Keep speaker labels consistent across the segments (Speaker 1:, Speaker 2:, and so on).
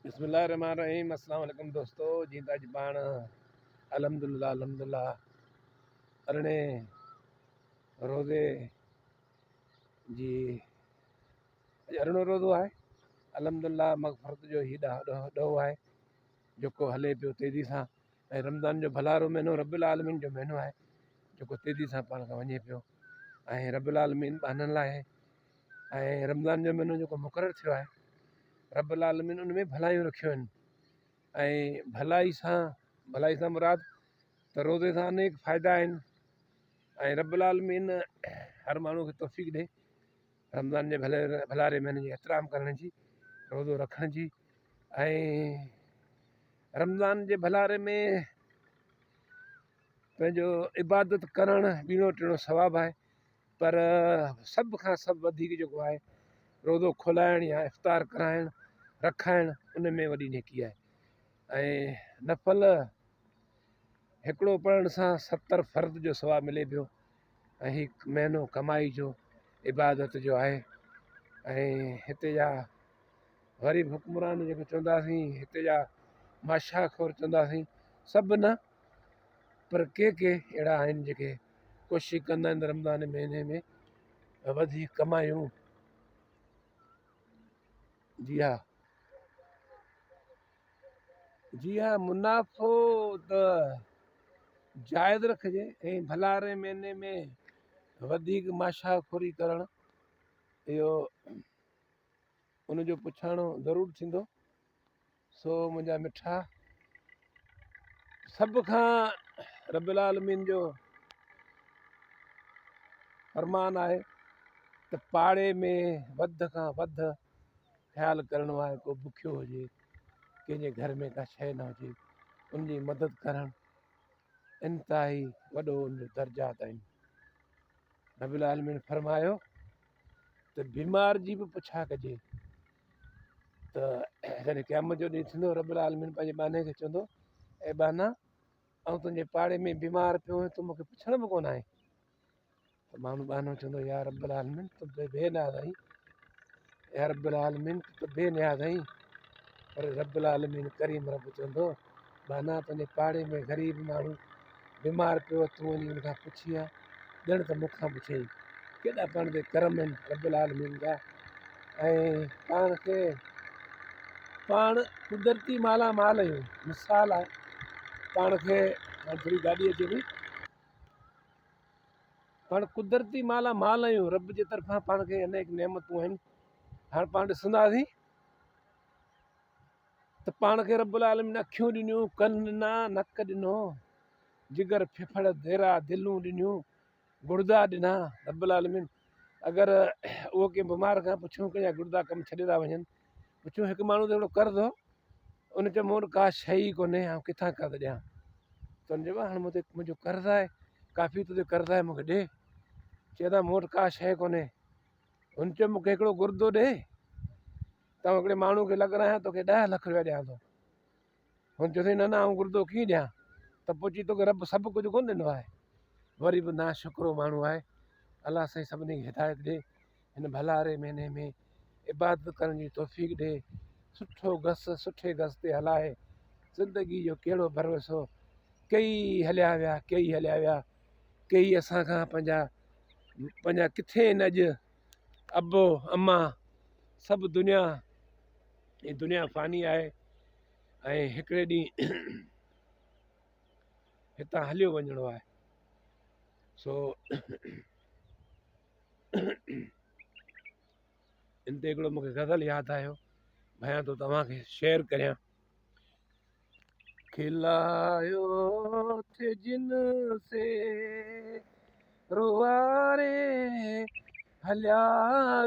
Speaker 1: بسم الله الرحمن الرحيم السلام عليڪم دوستو جيئن ته اڄ پاڻ الحمد لله الحمد لله ارڙهين روزي جي اڄ ارڙهون روزو آهي الحمد لله مغفرت جو هي ڏهو آهي جيڪو هلي پيو تيزي سان ۽ رمضان جو ڀلارو مهينو رب العالمين جو مهينو آهي جيڪو تيزي سان پاڻ کان وڃي پيو ۽ رب العالمين ٻانهن لاء ۽ رمضان جو مهينو جيڪو مقرر ٿيو آهي رب العالمين ان ۾ ڀلايون رکيون آهن ۽ ڀلائي سان ڀلائي سان مراد ته روزي سان انيڪ فائدا آهن ۽ رب العالمين هر ماڻهو کي توفيق ڏي رمضان جي ڀلي ڀلاري مهيني جي احترام ڪرڻ جي روزو رکڻ جي ۽ رمضان جي ڀلاري ۾ پنهنجو عبادت ڪرڻ ٻيڻو ٽيڻو ثواب آهي پر سڀ کان سڀ وڌيڪ جيڪو آهي روزو کولائڻ يا افطار ڪرائڻ رکائڻ ان ۾ وڏي نيڪي آهي ۽ نفل هڪڙو پڙهڻ سان ستر فرض جو ثواب ملي پيو ۽ هي مهينو ڪمائي جو عبادت جو آهي ۽ هتي جا غريب حڪمران جيڪي چونداسين هتي جا ماشا خور چونداسين سڀ نه پر ڪي ڪي اهڙا آهن جيڪي ڪوشش ڪندا آهن ته رمضان مهيني ۾ وڌيڪ ڪمايون جي ها جي ها منافعو ته جائز رکجي ۽ ڀلاري مهيني ۾ وڌيڪ ماشا خوري ڪرڻ اهو ان جو پڇاڻو ضرور ٿيندو سو منهنجا مٺا سڀ کان رب العالمين جو فرمان آهي ته پاڙي ۾ وڌ کان وڌ خيال ڪرڻو آهي ڪو بکيو هجي ڪنهن جي گهر ۾ ڪا شيء نه هجي ان جي مدد ڪرڻ انتهائي وڏو ان جو درجات آهن رب العالمين فرمايو ته بيمار جي به پڇا ڪجي ته جڏهن قيامت جو ڏينهن ٿيندو رب العالمين پنهنجي ٻانهي کي چوندو اي ٻانها آئون تنهنجي پاڙي ۾ بيمار پيو آهيان تون مونکي پڇڻ به ڪونه آئين ته ماڻهو ٻانهو چوندو يا رب العالمين تون ته بي نياز آهين يا رب العالمين تون ته بي نياز آهين پر رب العالمين ڪريم رب چوندو ٻانها تنهنجي پاڙي ۾ غريب ماڻهو بيمار پيو تون وڃي ان کان پڇي آ ڄڻ ته مون کان پڇيائين ڪيڏا پاڻ تي ڪرم آهن رب العالمين جا ۽ پاڻ کي پاڻ قدرتي مالا مال آهيون مثال آهي پاڻ کي هاڻي ٿوري گاڏي اچي پئي پاڻ قدرتي مالا مال آهيون رب جي طرفان پاڻ کي انيڪ نعمتون آهن هاڻي پاڻ ڏسنداسين ته پاڻ کي رب العالمين اکيون ڏنيون، ڪن ڏنا، نڪ ڏنو، جگر، ڦڦڙ، ديرا، دلون ڏنيون، گڙدا ڏنا، رب العالمين اگر اهو ڪنهن بيمار کان پڇون ڪنهن جا گڙدا ڪم ڇڏي ٿا وڃن پڇون هڪ ماڻهو تي هڪڙو قرض هو ان چيو مون وٽ ڪا شيء ئي ڪونهي آئون ڪٿان قرض ڏيان ته ان چيو هاڻي مون تي منهنجو قرض آهي ڪافي تو تي قرض آهي مون کي ڏي چئي ته مون وٽ ڪا شيء ڪونهي هن چيو مون کي هڪڙو گردو ڏي ته آئون هڪڙي ماڻهو کي لڳرايان توکي ڏهه لک روپيا ڏيان ٿو. هن چيو سائين نه نه آئون گردو ڪيئن ڏيان ته پوء چي توکي رب سڀ ڪجهه ڪونه ڏنو آهي. وري به ناشڪرو ماڻهو آهي. الله سائين سڀني کي هدايت ڏي. هن ڀلاري مهيني ۾ عبادت ڪرڻ جي توفيق ڏي. سٺو گس سٺي گس تي هلائي. زندگي جو ڪهڙو ڀروسو. ڪيئي هليا ويا ڪيئي هليا ويا. ڪيئي اسان کان پنهنجا پنهنجا ڪٿي آهن اڄ. ابو اما سڀ دنيا هي دنيا فاني آهي ۽ هڪڙي ڏينهن هتان هليو وڃڻو آهي سو ان تي هڪڙو مونکي غزل ياد آيو ڀيان ٿو توهان کي شيئر ڪريان کلايو ٿي جن سي روئاري هليا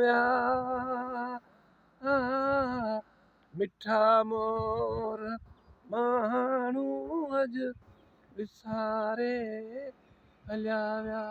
Speaker 1: ويا مٺا مور ماڻهو اڄ وساري هليا ويا.